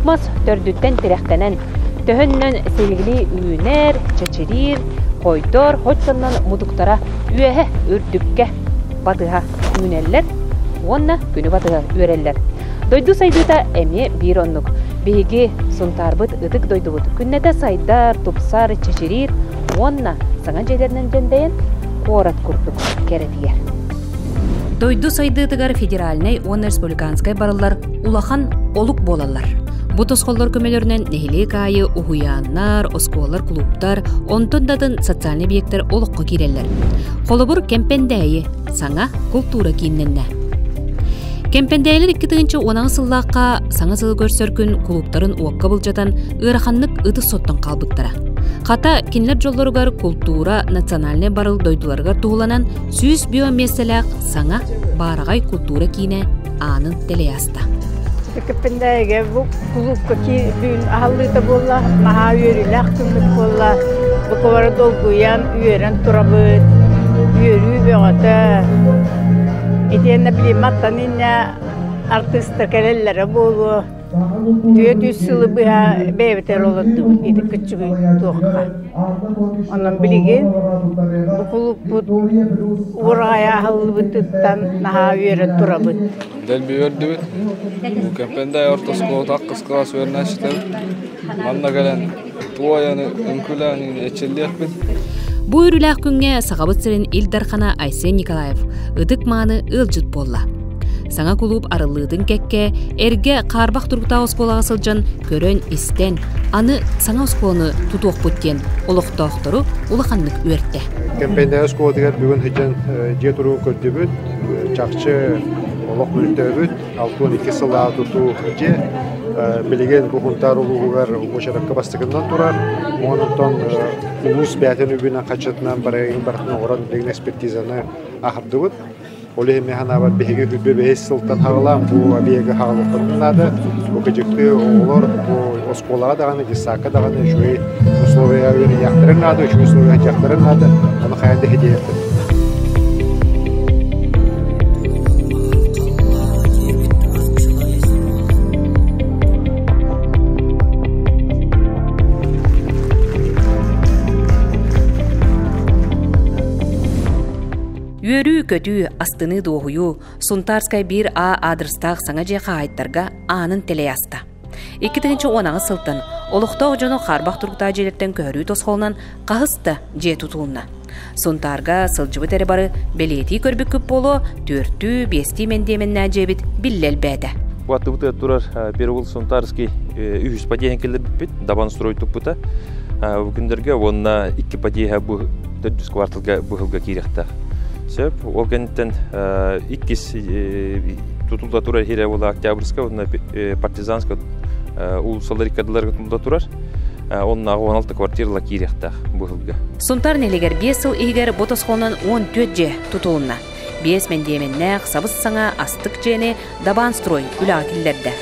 От-мас төрдүттэн тирэхтэнэн, төһөннөн силигилии үүнэр, чэчириир, хойдор, хоччоннон мутуктара үөһэ үрдүккэ батыһа үүнэллэр уонна күнү батыһа үөрэллэр. Дойду сайдыыта эмиэ биир оннук. Биһиги Сунтаарбыт ытык дойдубут күннэтэ сайдар, тупсар, чэчириир уонна саҥа дьиэлэринэн дьэндэйэн куорат курдук кэрэтийэр. Дойду сайдыытыгар федеральнай уонна республиканскай барыллар улахан олук буолаллар. Бу тосхоллор көмөлөрүнэн нэһилиэк аайы уһуйааннар, оскуолалар, клубтар, онтон да атын социальнай объектар олоххо киирэллэр. Холобур, Кэмпэндээйи саҥа култуура кииннэннэ. Кэмпэндээйилэр 2010 сыллаахха саҥа сылы көрсөр күн кулууптарын уокка былдьатан ыараханнык ытыс соттон хаалбыттара. Хата, кинилэр дьоллоругар култуура национальнай барыл дойдуларыгар туһуланан 100 миэстэлээх саҥа баараҕай култуура киинэ аанын тэлэйэ аста. Кэппэндээйигэ бу кулуупка бүгүн аһыллыыта буолла, наһаа үөрүүлээх күммүт буолла. Бука бары долгуйан, үөрэн турабыт. Үөрүү бөҕөтө. Итиэннэ билимматтан инньэ артыыстар кэлэллэрэ буолуо. Түөрт сылы быһа бэйэбитигэр олордубут ити кыччыгый туохха. Онон билигин бу кулууппут уораҕайа аһыллыбытыттан наһаа үөрэн турабыт. Дэлби үөрдүбүт. Бу Кэмпэндээйи орто оскуолата ахсыс кылаас үөрэнээччитэбит. Манна кэлэн туойаны, үҥкүүлээн эчиллиэхпит. Бу үөрүүлээх күҥҥэ Сахабыт сирин Ил Дархана Айсен Николаев ытык-мааны ыалдьыт буолла. Саҥа кулууп арыллыытын кэккэ эргэ хаарбах туруктаах оскуолаҕа сылдьан көрөн-истэн, аны саҥа оскуоланы тутуохпут диэн олохтоохтору улаханнык үөртэ. Кэмпэндээйи оскуолатыгар бүгүн сылдьан дьиэ туругун көрдүбүт. Чахчы олох мөлтөөбүт. 62 сыллаах тутуу дьиэ. Билигин бу Хунтаар улууһугар уочаракка бастакынан турар. Онтон улуус бэйэтин үбүнэн хаччытынан барыгын барытын оҥорон билигин экспертизаны аһардыбыт. Ол иһин мин санаабар биһиги үрдү бэһис сылтан хаҕалаан бу объегы хаалыахпытын наада. Бу кыдьыктыы оҕолор бу оскуолаҕа даҕаны, детсадка даҕаны үчүгэй условия үөрэниэхтэрин наада, үчүгэй условия сылдьыахтарын наада. Ону хайаан да иһитиэхпит. Үөрүү-көтүү, астыныы-дуоһуйуу Сунтарскай биир А аадырыстаах саҥа дьиэ хаһаайыттарга аанын тэлэйэ аста. 2018 сылтан олохтоох дьону хаарбах туруктаах дьиэлэртэн көһөрүү тосхолунан хаһыс да дьиэ тутулунна. Сунтаарга сылдьыбыт эрэ бары бэлиэтии көрбүккүт буолуо, түөртүү, биэстии мэндиэмэннээх дьиэбит биллэ элбээтэ. Бу аттыбытыгар турар Первый Сунтарский үһүс подъеһын киллэрбиппит, Дабан строй туппута. Бу күннэргэ уонна икки подъеһа бу төрдүс кварталга быһылга киириэхтээх. Сөп. Ол кэнниттэн иккис тутулла турар иһирэ буола Октябрьская уонна Партизанская уулуссалар иккардыларга тутулла турар. Оннааҕы 16 квартирала киириэхтээх быһылга. Сунтаар нэһилиэгэр биэс сыл иһигэр бу тосхолунан 14 дьиэ тутулунна. Биэс мэндиэмэннээх сабыс-саҥа астык дьиэни Дабаан строй үлэҕэ киллэрдэ.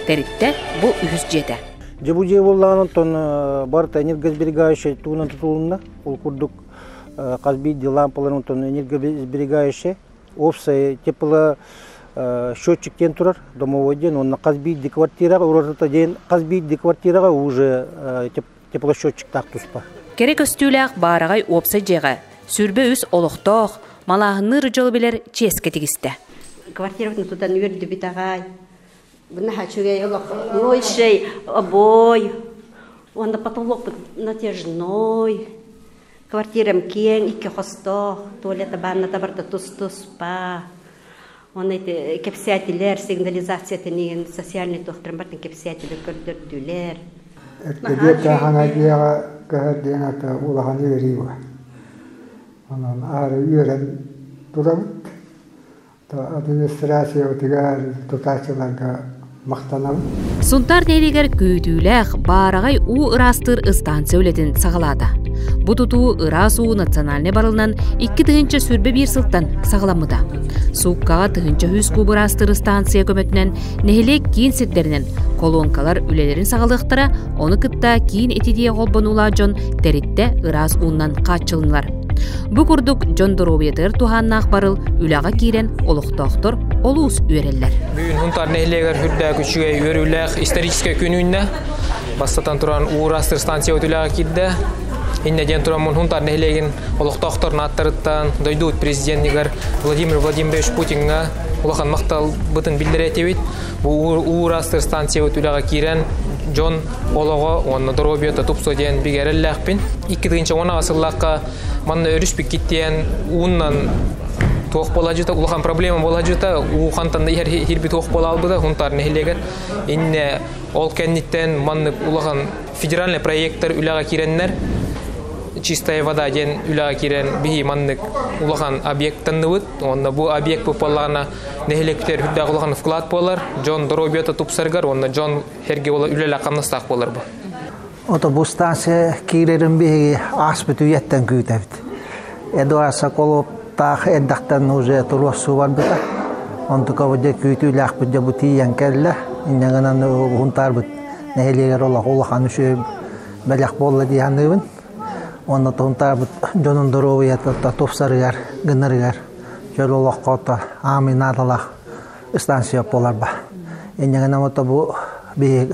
Тэриттэ бу үһүс дьиэтэ. Дьэ бу дьиэ буоллаҕына онтон барыта энергосберегающай тугунан тутулунна. Ол курдук хас биирдии лампаларын онтон энергосберегающай опсай тепло счетчик диэн турар домовой диэн уонна хас биирдии квартираҕа уратыта диэн хас биирдии квартираҕа уже теплосчетчиктаах туспа. Кэрэ көстүүлээх баараҕай уопсай дьиэҕэ 23 олохтоох малааһынныыр дьолу билэр чиэскэ тигистэ. Квартирабытын тутан үөрдүбүт аҕай. Наһаа үчүгэй олох мойшей обой уонна потолокпут натяжной квартирам киэҥ икки хостоох туалета ванната барыта тус-туспа уонна ити кэпсээтилэр сигнализациятын иһин социальный туохтарын барытын кэпсээтилэр көрдөрдүлэр Эркэдиэт дьиэҕэ көһөр диэн ата улахан үөрүү бар. Онон аары үөрэн турабыт. Администрациябытыгар, тутааччыларга махтанабыт. Сунтаар нэһилиэгэр күүтүүлээх, баараҕай уу ыраастыыр ыстаансыйа үлэтин саҕалаата. Бу тутуу ыраас уу национальнай барылынан 2021 сылтан саҕаламмыта. Сууккаҕа 1100 куб ыраастыыр ыстаансыйа көмөтүнэн нэһилиэк киин сирдэринэн колонкалар үлэлэрин саҕалыахтара, ону кытта киин ититиигэ холбонуулаах дьон тэриттэ ыраас уунан хааччылыннылар. Бу курдук дьон доруобуйатыгар туһааннаах барыл үлэҕэ киирэн олохтоохтор олус үөрэллэр. Бүгүн Хунтаар нэһилиэгэр үрдээх үчүгэй үөрүүлээх историческай күн үүннэ. Бастатан туран Уурастыр станция өтүлэҕэ киирдэ. Иннэ диэн тураммын Хунтаар нэһилиэгин олохтоохторун ааттарыттан дойдубут президенигэр Владимир Владимирович Путиҥҥа улахан махталбытын биллэрэтибит. Бу Уурастыр станция үлэҕэ киирэн дьон олоҕо уонна доруобуйата тупсуо диэн бигэ эрэллээхпин. 2010 сыллаахха манна өрүс бүккиттиэн ууннан туох буолаажыта улахан проблема буолаажыта уу хантан да иһэр иһирбит туох буолаалбыта Хунтаар нэһилиэгэр иннэ ол кэнниттэн маннык улахан федеральный проекттар үлэҕэ киирэннэр чистая вода диэн үлэҕэ киирэн биһи маннык улахан объекттанныбыт уонна бу объект буоллаҕына нэһилиэктэр үрдээх улахан вклад буолар дьон доруобуйата тупсарыгар уонна дьон эргэ үлэлээх хамнастаах буолар бу. Ото бу станция киирэрин биһиги ааспыт үйэттэн күүтэбит. Эдуард Соколовтаах эрдэхтэн уже туруорсуу барбыта. Онтука бу дьэ күүтүүлээхпит дьэ бу тиийэн кэллэ. Инньэ гынан Хунтаарбыт нэһилиэгэр олох улахан үчүгэй бэлэх буолла дии саныыбын. Уонна Хунтаарбыт дьонун доруобуйата тупсарыгар, гынарыгар чөл олоххо аамый наадалаах станция буоларба. Инньэ гынан ото бу биһиги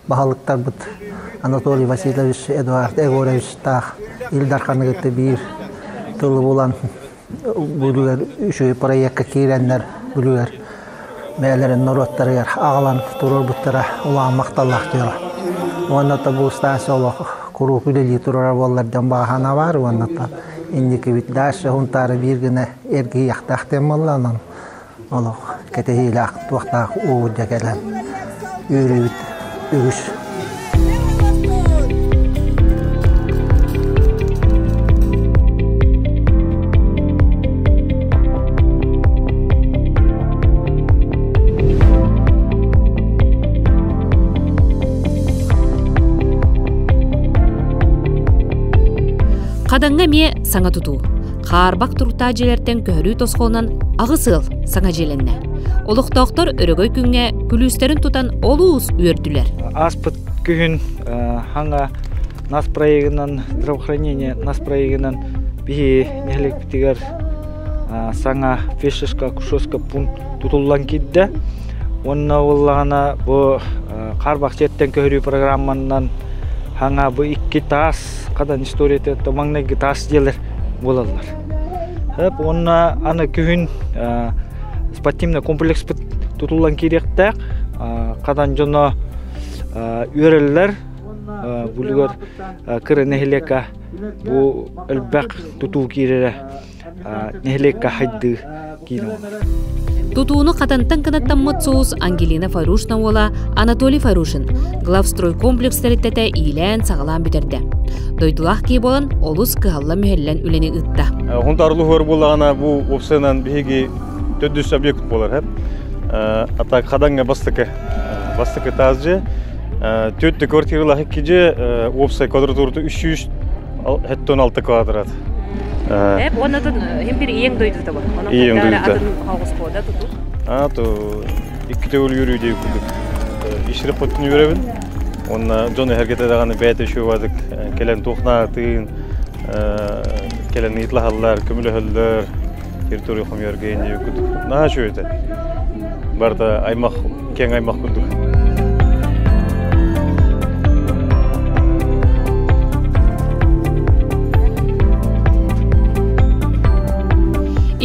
баһылыктарбыт Анатолий Васильевич, Эдуард Егоровичтаах Ил Дарханы кытта биир тылы булан бүлүгэр үчүгэй проекка киирэннэр бүлүгэр бэйэлэрин норуоттарыгар аҕалан туруорбуттара улахан махталлаах дьыала. Уонна то бу станция олох куруук үлэлии турара буоллар дьон баҕа баар уонна то инникибит дальше Хунтаары биир гына эргийиэхтээх диэн буолла онон олох кэтэһиилээх туохтаах уу дьэ кэлэн үөрүүбүт үгүс. Хадаҥҥа эмиэ саҥа тутуу. Хаарбах туруктаах дьиэлэртэн көһөрүү тосхолунан аҕыс ыал саҥа дьиэлэннэ. Олохтоохтор өрөгөй күҥҥэ күлүүстэрин тутан олус үөрдүлэр. Ааспыт күһүн хаҥа нас проегынан здравоохранение нас проегынан биһи нэһилиэкпитигэр саҥа фельдшерская акушерская пункт тутуллан киирдэ. Уонна буоллаҕына бу хаарбах дьиэттэн көһөрүү программанан хаҥа бу икки таас хадан историята маҥнайгы таас дьиэлэр буолаллар. Уонна аны күһүн спортивный комплекспыт тутуллан киириэхтээх. Хадан дьоно үөрэллэр. Булугар кыра нэһилиэккэ бу элбэх тутуу киирэрэ нэһилиэккэ хайдыы киин оҥорор. Тутууну хатантан кынаттаммыт соус Ангелина Фарушна уола Анатолий Фарушин главстройкомплекс тэрилтэтэ иилээн-саҕалаан бүтэрдэ. Дойдулаах киһи буолан олус кыһалла-мүһэллэн үлэни ыытта. Хунтарлы буоллаҕына бу уопсайынан биһиги төрдүс объект буолар. А так хадаҥҥа бастакы бастакы таас дьиэ. Төрт квартиралаах икки дьиэ уопсай квадратурата 376 квадрат. Эп оннотун хим бир иең дойдута бу. Онон Иең дойдута. Атын хогуспода туту. А то икки төгүл үөрүү диye курдук. Иширип хоттун үөрэбин. Онна дьон эһэргете даҕаны бэйэтэ үчүгэй кэлэн туохнаатын кэлэн ыйытлаһаллар, көмөлөһөллөр, территория хомуйарга диye курдук. Наһаа үчүгэй этэ. Барыта аймах, киэҥ аймах курдук.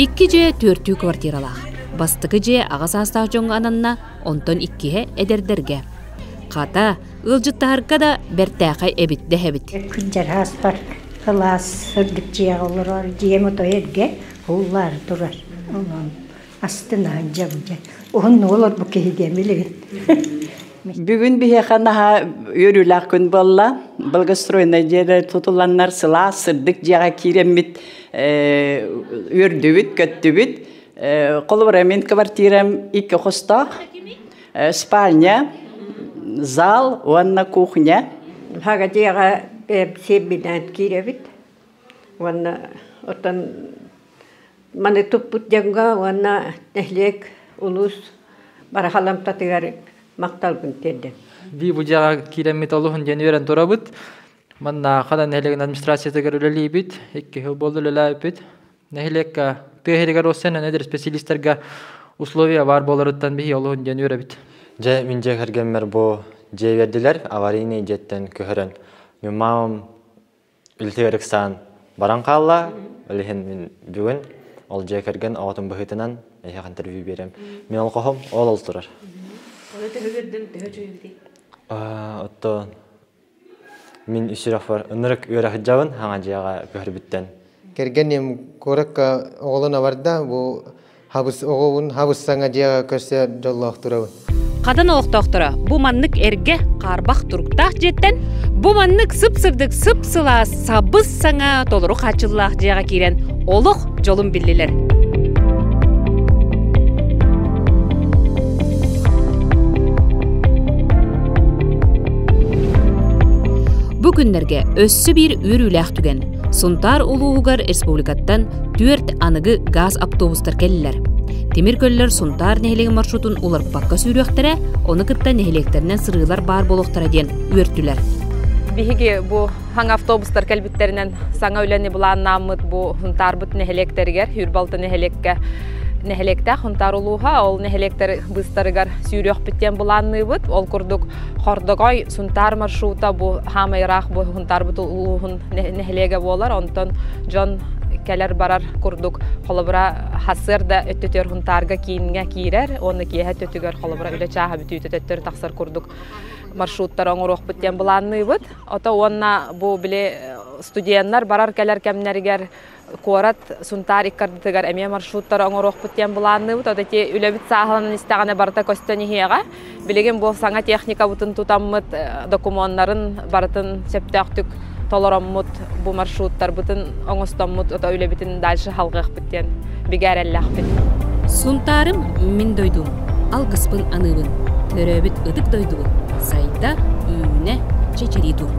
Икки дьиэ түөртүү квартиралаах. Бастакы дьиэ аҕа саастаах дьоҥҥо ананна, онтон иккиһэ эдэрдэргэ. Хата, ыалдьыттаһарга да бэртээхэй эбит дэһэбит. Күндэр ааспар кылаас сырдык дьиэҕэ олорор, дьиэм отой эргэ ууллаары турар. Онон астына дьабдьа. Уһун олорбут киһи диэн билигин. Бүгүн биһиэхэ наһаа үөрүүлээх күн буолла. Благоустроенный дьиэлэр тутулланнар сылаас, сырдык дьиэҕэ киирэммит үөрдүбүт, көттүбүт. Холобура, мин квартирам икки хостоох, спальня, зал уонна кухня. Хага дьиэҕэ сиэбинэн киирэбит. Уонна оттон маны туппут дьоҥҥо уонна нэһилиэк улуус барахаламтатыгар махталбын тиэрдэн. Би бу дьиэҕэ киирэммит олуһун диэн үөрэн турабыт. Манна Хадан нэһилиэгин администрациятыгар үлэлиибит. 2 жыл буолла үлэлээбиппит. Нэһилиэккэ тыа иһигэр осенен эдэр специалисттарга условия бар буоларыттан биһи олуһун диэн үөрэбит. Дьэ, мин дьиэ кэргэммэр бу дьиэ биэрдилэр, аварийный дьиэттэн көһөрөн. Мин мамам үлэтигэр ыксаан баран хаалла. Ол иһин мин бүгүн ол дьиэ кэргэн оҕотун быһыытынан эһиэхэ интервью биэрэм. Мин ол хоһум ол ол турар. Оны төһө үөрдүҥ, төһө үчүгэй Оттон мин үсүрэхпэр ынырык үөрэ сылдьабын хаҥа дьиэҕэ көһөрбүттэн. Кэргэним куоракка оҕолон абарда бу хабыс оҕобун хабыс саҥа дьиэҕэ көрсө дьоллоох турабын. Хадан олохтоохторо бу маннык эргэ хаарбах туруктаах дьиэттэн бу маннык сып-сырдык сып-сылаас сабыс саҥа толору хааччыллаах дьиэҕэ киирэн олох дьолун биллилэр. Бу күннэргэ өссө биир үөрүүлээх түгэн. Сунтаар улууһугар республикаттан түөрт аныгы газ автобустар кэллилэр. Тимир көллөр Сунтаар нэһилиэгин маршрутун уларыппакка сүүрүөхтэрэ, ону кытта нэһилиэктэринэн сырыылар баар буолуохтара диэн үөртүлэр. Биһиги бу хаҥа автобустар кэлбиттэринэн саҥа үлэни былааннааммыт бу Сунтаарбыт нэһилиэктэригэр, Хүрбалты нэһилиэккэ нэһилиэктээх Сунтаар улууһа, ол нэһилиэктэр быыстарыгар сүүрүөхпүт диэн былаанныыбыт. Ол курдук Хордогой Сунтаар маршрута бу хаамай ыраах бу Сунтаарбыт улууһун нэһилиэгэ буолар. Онтон дьон кэлэр-барар курдук холобура хасыарда өттүтүгэр Сунтаарга кииҥҥэ киирэр уонна киэһэ өттүтүгэр холобура үлэ чааһа бүтүүтэ төттөрү тахсар курдук маршруттары оҥоруохпут диэн былаанныыбыт. Ото уонна бу били студеннар барар-кэлэр кэмнэригэр куорат Сунтаар иккардытыгар эмиэ маршруттары оҥоруохпут диэн былаанныыбыт. От ити үлэбит сааһыланан истэҕинэ барыта көстөн иһиэҕэ. Билигин бу саҥа техникабытын тутаммыт, докумуоннарын барытын сөптөөхтүк толороммут, бу маршруттарбытын оҥостоммут, ото үлэбитин дальше халҕыахпыт диэн бигэ эрэллээхпит. Сунтаарым мин дойдум, алгыспын аныыбын. Төрөөбүт ытык дойдубут сайда, үүнэ, чэчирии тур.